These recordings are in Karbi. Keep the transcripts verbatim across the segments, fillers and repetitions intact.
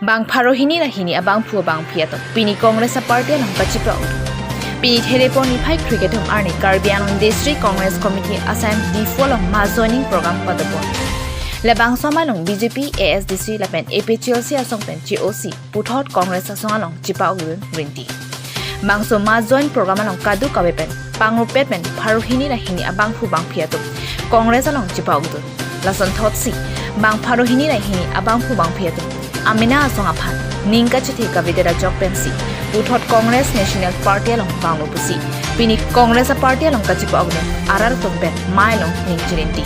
Bang pharo hini ra hini abangphu abangphi atum pini Congress a-party along kachepa-ok. Pini Therepo niphai kre-kethom arni Karbi Anglong District Congress Committee asai Diphu along mass joining program padopon. Labangso amei along B J P, A S D C lapen A P H L C asong pen che-osi puthot Congress asong along chepa-ok dun rinti. Bangso mass join program along kadokave pen pangruppet pen pharo hini ra hini abangphu bangphi atum Congress along chepa-ok dun. Lason thotsi bang pharo hini ra hini abangphu bangphi atum amena asong aphan ning kachethe kavedet ajok pensi puthot Congress National Party along vanglo pusi pini Congress a-party along kachepa-ok dun arat atum pen amei along ning cherinti.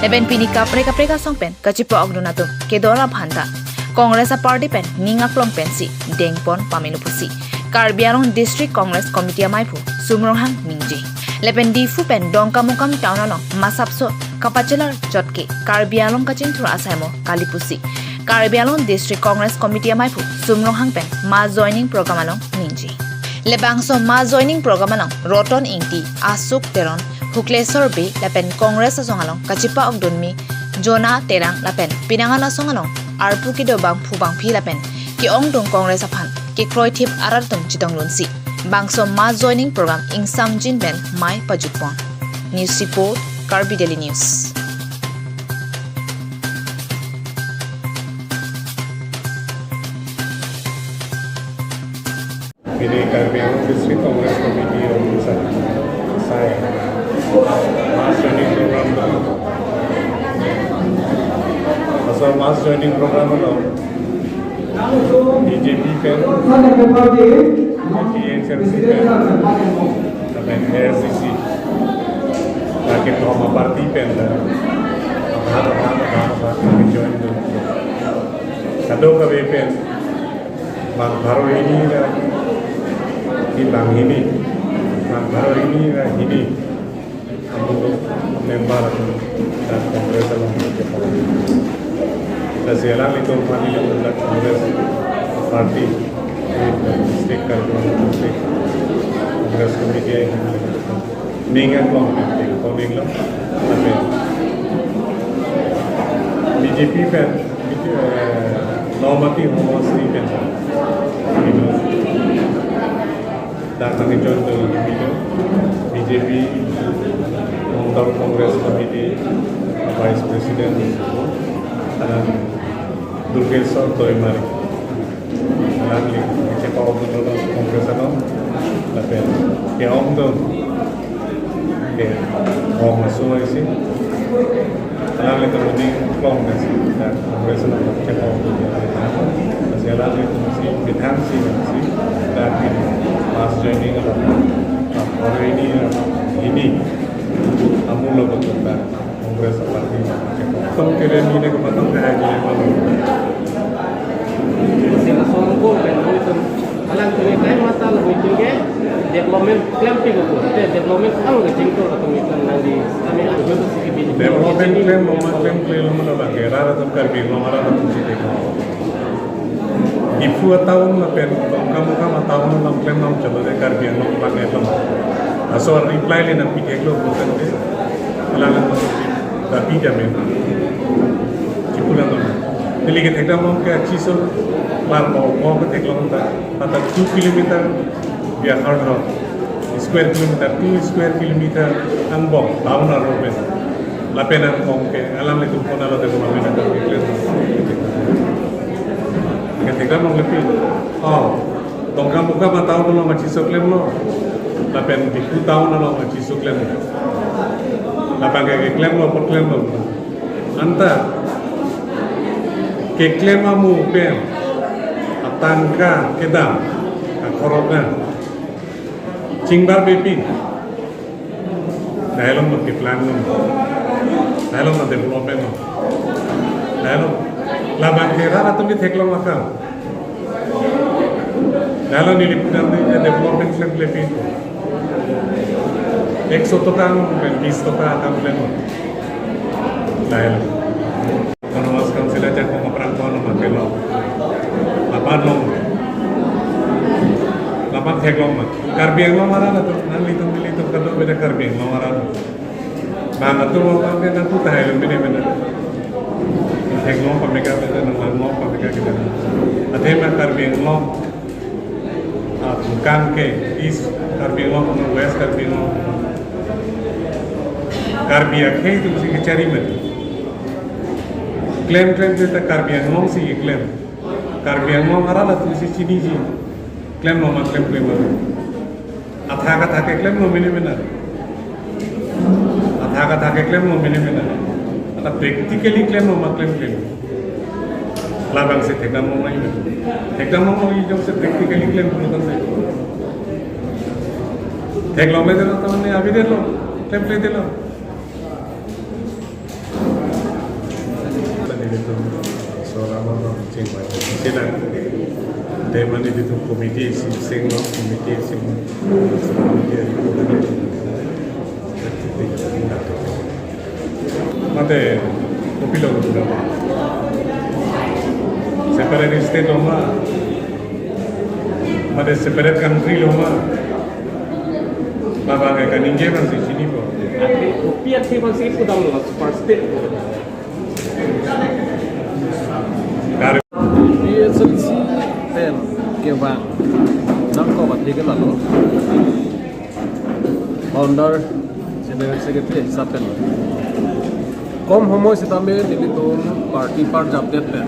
Lapen pini kaprek kaprek asong pen kachepa-ok dun atum kedor aphan ta Congress a-party pen ning aklong pensi dengpon pamelo pusi Karbi Anglong District Congress Committee ameiphu Sum Ronghang ningje. Lapen Diphu pen Dongkamukam town along masapso kapachelar chot ke Karbi Anglong kachingthur asai mo kali pusi Karbi Anglong District Congress Committee ameiphu Sum Ronghang pen mass joining program along ningje. Labangso mass joining program along Roton Ingti, Asok Teron, Hukleswar Bey lapen Congress asong along kachepa-ok dun mi Jona Terang lapen penang an asong along arpu kedo bangphu bangphi lapen ke-ongdung Congress aphan kekroithip arat atum chetong dunsi bangso mass joining program ingsamjin pen amei pajutpon. News report, Karbi Daily News. Pini Karbi Anglong District Congress Committee office asai mass joining program do. Laso mass joining program along B J P pen, T H L C pen, lapen A S D C, lake thom a-party pen la abahak abahak abahak abahak kami join do. Kadokave pen bang pharo hini ra, di bang hini, bang pharo hini ra hini amuluk member atum dak Congress along chepa-ok. Lasi alanglitum aphan nelitum dak Congress party, di District Karbi Anglong District Congress Committee ahin ning aklong pen dengpon-iklo. Lapen B J P pen, eh, Nomati Homosti pen, you know, dak nangjoin do, you know, B J P Mondol Congress Committee Vice President, alang Durgeswar Doimari. Alangli chepa-ok dun Congress along, lapen ke-ongdung ke-ong aso isi. Alanglitum ning aklong pensi dak Congress along chepa-ok dun. Lasi alanglitum si methang si si dak mass joining along, ah, already, ah, hini amuluk atum dak Congress a-party. Tong kere ni ne kematang kaya ni malu. Sila songko pen nelitum alang kere kai mata la meeting ke development klem pi ko. Te development ang ke jingko la kami kan nang di kami ang ko si bi. Development klem, mama klem, klem mana bang ke rara atum Karbi Anglong arat atum si teko. Diphu a-town lapen Dongkamukam a-town along klem nangchelo de Karbi Anglong bang elong. Laso reply le nangpi-iklo bukan de. Alang tapi jamin. Chipulang. Neli ketheklong ke achiso lang mo mo ketheklong ta. Ata two kilometer biakhar lo. Square kilometer, two square kilometer angbong town arlo pen. Lapen angbong ke alanglitum konat lo de kemamena kami klem. Ketheklong lepi. Oh, Dongkamukam a-town along achiso klemlo. Lapen Diphu town along achiso klemlo. Lapen ke klemlo, apot klemlo. Anta keklem amu pen atangka kedam akhorok na chingbar bepi. Dialog no keplang no. Dialog no development no. Dialog labang ke rara atum ketheklong akam. Dialog neli pudam ni development klem klepi. Ekso toka no, pen bis toka akam klem no. Dialog. Autonomous Council ajak kong aphrang kong aphan kelo. Lapan long. Lapan theklong ma. Karbi Anglong arat atum, nanglitum nelitum kadokave Karbi Anglong arat. Bang atum aphan ke nangpu tahai lom bine bine. Theklong pameka bine, nang langlong pameka kita. Tema Karbi Anglong, ah, bukan ke East Karbi Anglong, West Karbi Anglong, Karbi akhei atumsi kechari mati. Klem klem klem ta Karbi Anglong si klem. Karbi Anglong arat atumsi chiniji. Klemlo ma klemkle ma. Athak athak ke klemlo mene mena. Athak athak ke klemlo mene mena. Ata practically klemlo ma klemkle. Labangsi thekdam long lagi. Thekdam long lagi jongsi practically klem pulo tangte. Theklongle detlo tamane abidetlo. Klemkledetlo. Nelitum so lama ma chingvai. Sila. Tema nelitum committee isi singlo, committee isi. Committee isi. Mate, kopilo lo pura. Separate state lo ma. Mate separate country lo ma. Labang ke kaningje abangsi chinipo. Ati, kopi ati abangsi pudamlo, super state. Kar- P S L C pen kevang nangkok athe ke lalo. Founder, General Secretary hisap pen. Kom homoi sitame nelitum party parjapdet pen.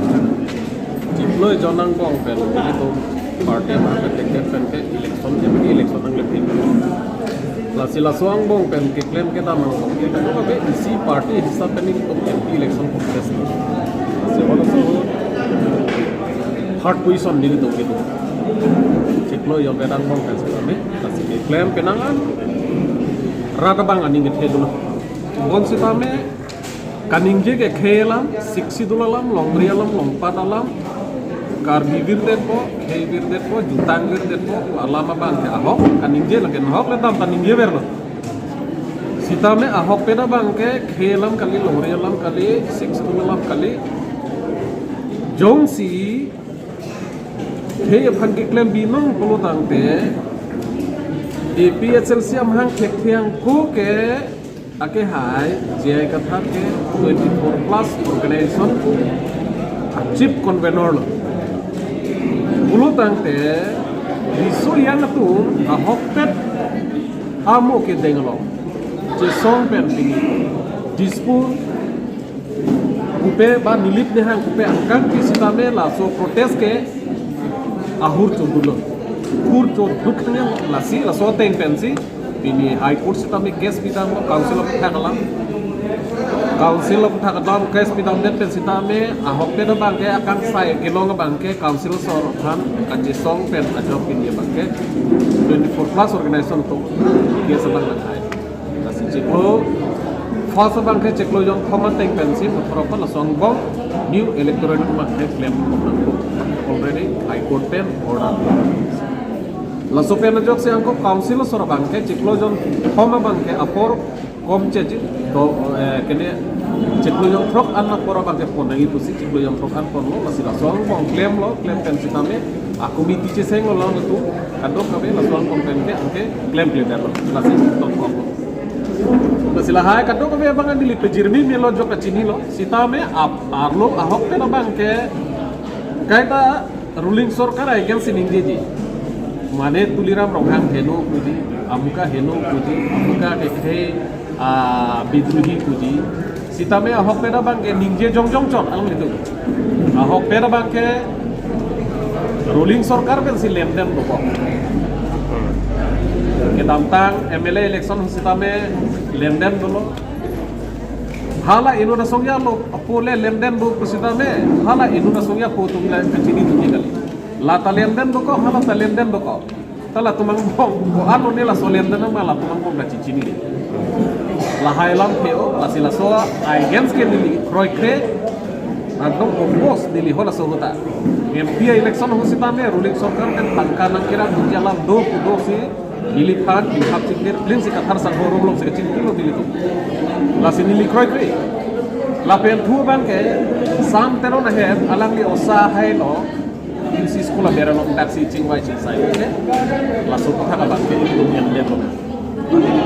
Chiklo ejon angbong pen nelitum party aphan ketekdet pen ke election, M P election nanglepin. Lasi laso angbong pen keklem kedam angbong ke kado kabe isi party hisap pen nelitum M P election contest. Lasi halaso third position nelitum kedo. Chiklo ejon kedam angbong pen sitame. Lasi keklem penang an rat abang aning kethe dolo. Bonsitame kaningje ke khei alam, Sixth Schedule alam, longri alam, longpat alam, Karbi virdetpo, khei virdetpo, jutang virdetpo, alam abang ke ahok, kaningje lake ahok le dam ta ningjeverlo. Sitame ahokpet abang ke khei alam kali, longri alam kali, Sixth Schedule alam kali. Jongsi khei aphan keklem binong pulo tangte, A P H L C amahang thekthe angko ke akehai J I Kathar ke twenty-four plus organization a chief convener lo. Pulo tangte riso yang atum ahokpet amo kedeng along chesong pen pini Dispur pupe ba Nilip nehang pupe angkang ke sitame laso protest ke ahur choduklo. Hur choduk hanghe lasi laso ateng pensi pini High Court sitame case pidamlo, Council of Thak alam. Council of Thak alam case pidamdet pen sitame ahokpet abang ke akangsai kelong abang ke Council asor aphan kachesong pen ajok pini abang ke twenty-four plus organization atum case abang lahai. Lasi chiklo first abang ke chiklo jongthom ateng pensi mothor aphan laso angbong new electoral roll abang ke klem nangpo. Already High Court pen order. Laso pen ajoksi angko Council asor abang ke chiklo jongthom abang ke apor komche ji to, eh, kene chiklo jongthrok an apor abang ke pon nangji pusi chiklo jongthrok an ponlo, lasi laso angbong klemlo, klem pen sitame a committee chesenglo lang itu kadokave laso angbong pen ke angke klemkledetlo, lasi tongkoklo. Lasi lahai kadokave abang neli pejirmi melo jok kachinilo, sitame ap arlo ahokpet abang ke kaita ruling sorkar aikel si ningjeji. Mane Tuliram Ronghang heno puji, amuka heno puji, amuka ke khei, ah, bidrohi puji. Sitame ahokpet abang ke ningje jongjong chot alanglitum. Ahokpet abang ke ruling sorkar pensi lenden dokok. Kedamtang M L A election sitame lenden dolo. Hala inut asong ya lo, apo le lenden do pusitame, hala inut asong ya po atum le kachini dunji kali. La ta lenden dokok, hala ta lenden dokok. Ta latum angbong, ko-an lo ne laso lenden ma latum angbong kachechinine. Lahai alam ke o, lasi laso against ke neli kroikre, adong oppose neli halaso ahut ta. M P election ahut sitame, ruling sorkar pen tangka nangkira dunji alam do pu dosi, neliphan, Dilhap Chingthir, Plin si Kathar sangho arum alongsi kachingkilo nelitum. Lasi neli kroikre. Lapen thu abang ke, Sam Teron ahem, alangli osa hailo, U C school aber along taxi chingvai chingsai. Oke? Laso aputhak abang ke, nelitum yandetlo.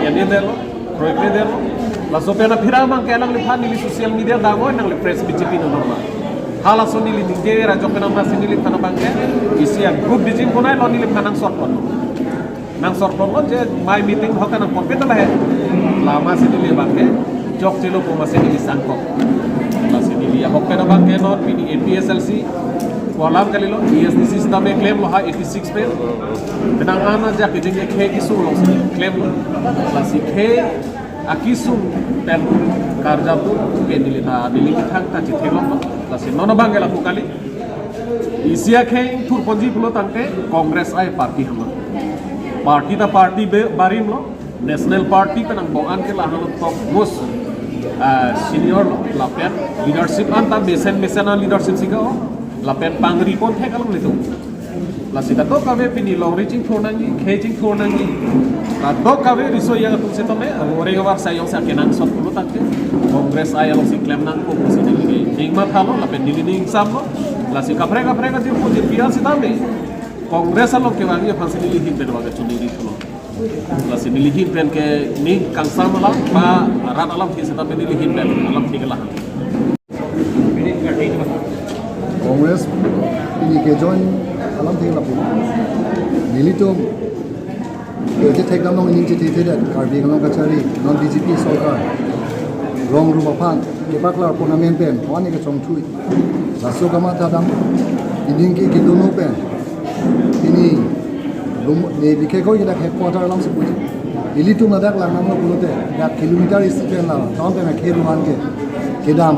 Yandetlo, kroikredetlo. Laso pen aphira abang ke, alangliphan neli social media damnoi, nangli press meet chepinong normal. Halaso neli ningje rajok kenam nasi neliphan abangke isi a-group dijin konai lo, neliphan nangsorpon. Nangsorpon lo je mai meeting hoka nangpon peta lahe. Lama si neli abangke jokchelo pu masi neli sangkok. Lasi neli ahok pen abangke non pini A P H L C ko alam kalilo, A S D C sitame klemlo ha eighty six pen. Penang ana ja kejeng ke khei kesung alongsi klemlo. Lasi khei akesung pen karjap pu ke neli ta neli kethang ta chethek long. Lasi non abangke lapu kali. Isi akhei thurponji pulo tangte Congress ai party hama. Party ta party be barim lo. National party penang bong an ke lahan lo top most, ah, senior lo, lapen leadership an ta mesen mesen an leadership si ka-o, lapen pangripon thek along nelitum. Lasi kadokave pini longri chingthur nangji, khei chingthur nangji. Kadokave riso yang atum sitame, oreng avarsai jongsi akenangsot pulo tangte Congress ai alongsi klem nangpo pusi neli ning mathalo, lapen neli ning samlo. Lasi kaprek kaprek ajirpo jirpi an sitame Congress along kevangji aphansi neli ahin pen abangke choningri thulo. Lasi neli ahin pen ke ning kangsam alam ba rat alamthe sitame neli ahin pen alamthe ke lahan. Congress pini ke join alamthe lapu. Nelitum ke chethek dam nong, ining chethe thedet, Karbi Anglong kachari non B J P sorkar rong rup aphan kepaklar pon amen pen one kechongthui. Laso kamatha dam, ining ke kedo non pen pini lum ne bikhe koi ke dak headquarter alongsi puji. Ilitum ladak lang nanglo pulote, dak kilometer isi pen la town pen akhei ruhan ke kedam,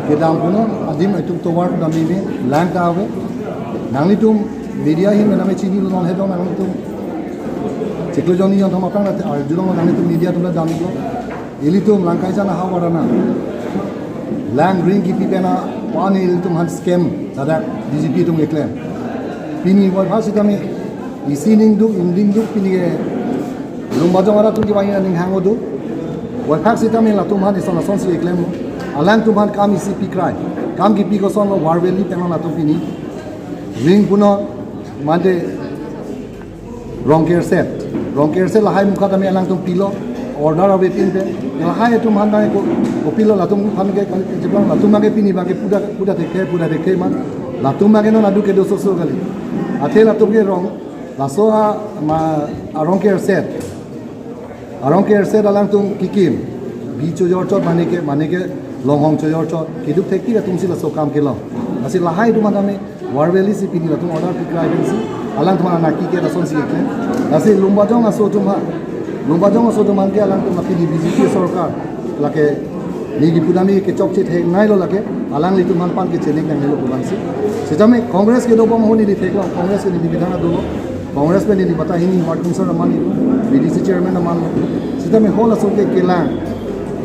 kedam punon, adim itum tovar dam ini lang ta ave. Nanglitum media ahin mename chinilo, non hedong nanglitum chiklo jonni jon thom aphrang la arjulong, nanglitum media atum la damlo. Ilitum Langkaijan ahavar arnam lang ring kipi pen aphan ilitum aphan scam ladak B J P atum keklem. Pini waphak sitame isi ning duk, inding duk, pini ke Lumbajong arat atum kevang aning hang-o do. Waphak sitame latum aphan ison asonsi keklem. Alangtum aphan kam isi pikrai. Kam kipi kosonlo, verbally pen latum pini ring punon, mate Rongkerset. Rongkerset lahai mukha tame alangtum pilo, order ave tin pen. Lahai atum aphan tame ko, kopilo latum aphan ke, kali cheplang latum abangke pini abangke puda, puda thekthe, puda thekthe ma. Latum abangke non adu kedo soso kali. Athe latum ke rong, laso a, ma, arongkerset. Arongkerset alangtum kikim. Bi chojor chot mane ke, mane ke longhong chojor chot. Keduk thektik atumsi laso kam kelong. Lasi lahai atum aphan tame verbally si pini latum order pikrai pensi alangtum aphan anaki ke lasonsi keklem. Lasi Lumbajong aso atum aphan, Lumbajong aso atum aphan ke alangtum apini B J P sorkar lake neli pudami kechokche theknei lo lake, alanglitum aphan pan ke chenek nangnelo pulang si. Sitame Congress kedobom ahut neli theklong, Congress ke neli bidang adolo. Congress pen neli bata hini ward council aman, B D C chairman aman. Sitame halaso ke kelang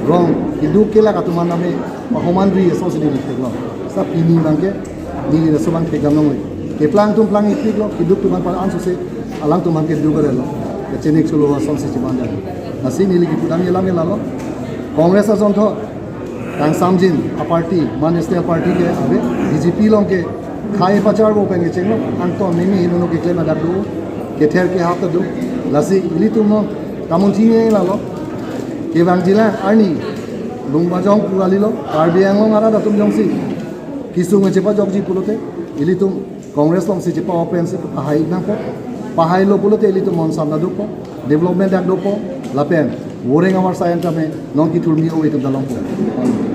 rong, keduk kelak atum aphan tame pahoman ri asonsi neli theklong. Sa pini abangke neli laso abang thekdam longle. Keplang atum plang-ikpiklo, keduk atum aphan ansose alangtum aphan keduk arelo. Kechenek cholo asonsi cheban dam. Lasi neli kepudam alam ke lalo. Congress ajontho kangsamjin aparty, ma national party ke ave, B J P along ke khei pacharbo pen kechenglo, angton mimi hinono keklem adak do, kether kehap ta do. Lasi ilitum non kamunthi lalo. Kevangjilang arni Lumbajong pu kalilo, Karbi Anglong arat atum jongsi kesung chepajokji pulote, ilitum Congress alongsi chepa-o pensi pahai nangpo. Pahailo pulote ilitum monsam ta dopo, development dak dopo, lapen oreng avarsai an tame non kethurmi ove atum ta longpo.